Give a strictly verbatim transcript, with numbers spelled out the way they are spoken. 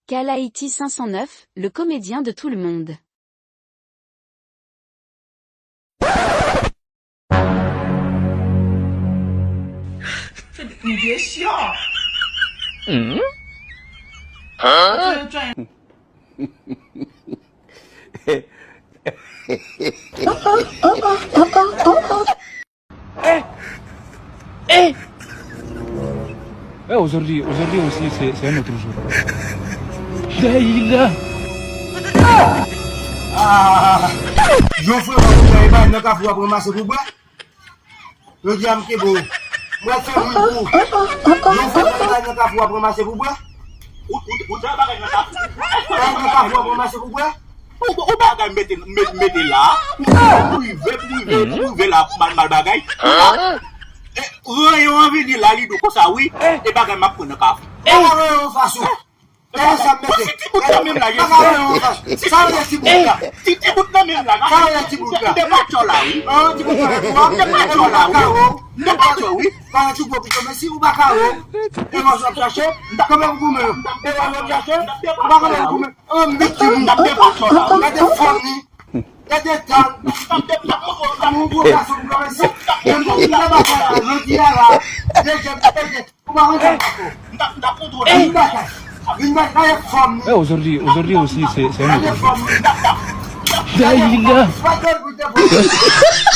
Kalaiti cinq cent neuf, le comédien de tout le monde. Eh, eh. Eh, aujourd'hui, aujourd'hui aussi, c'est, c'est un autre jour. Dayila. Ah! Yon frè pa pou bwè, e pa nan kafou ap ranmase pou bwè. Jodi a m kenbe w. Mwen fè moun pou. Yon frè pa pou bwè, nan kafou ap ranmase pou bwè. Ou, ou, ou fè bagay nan kafou. Nan kafou ap ranmase pou bwè. Ou, ou bagay mete, mete, mete la. Prive, prive, prive la, mal, mal bagay. E, ranyon an vini la, li di w konsa, wi. E bagay m ap pran nan kafou. E pa ranyon an fas ou. E sa m mete. Si ti bout nan menm la, pa ranyon an fas. Sa vle ti bout la. Si ti bout nan menm la. Sa vle ti bout la. M te pa tchò la, wi. An, ti bout la, wi. M te pa tchò la, wi. M te pa tchò, wi. Pa ti gwo pito, men si ou pa kawo, e mò w ap chache, kanpe pou goumen. E mò w ap chache, ou pa kanpe pou goumen. An, viktim. Gade fòm li. Gade tan. Yon gwo gason pou kòmanse. Menm si sa pa fè la, jodi a la, de jèn, de jèn. Ou pa konn sa ankò. Vin bagay. Vin bagay, gade fòm li. Eh, aujourd'hui, aujourd'hui aussi, c'est, c'est un autre jour. Gade fòm li. Dayila. Ou pa konn pou te bon.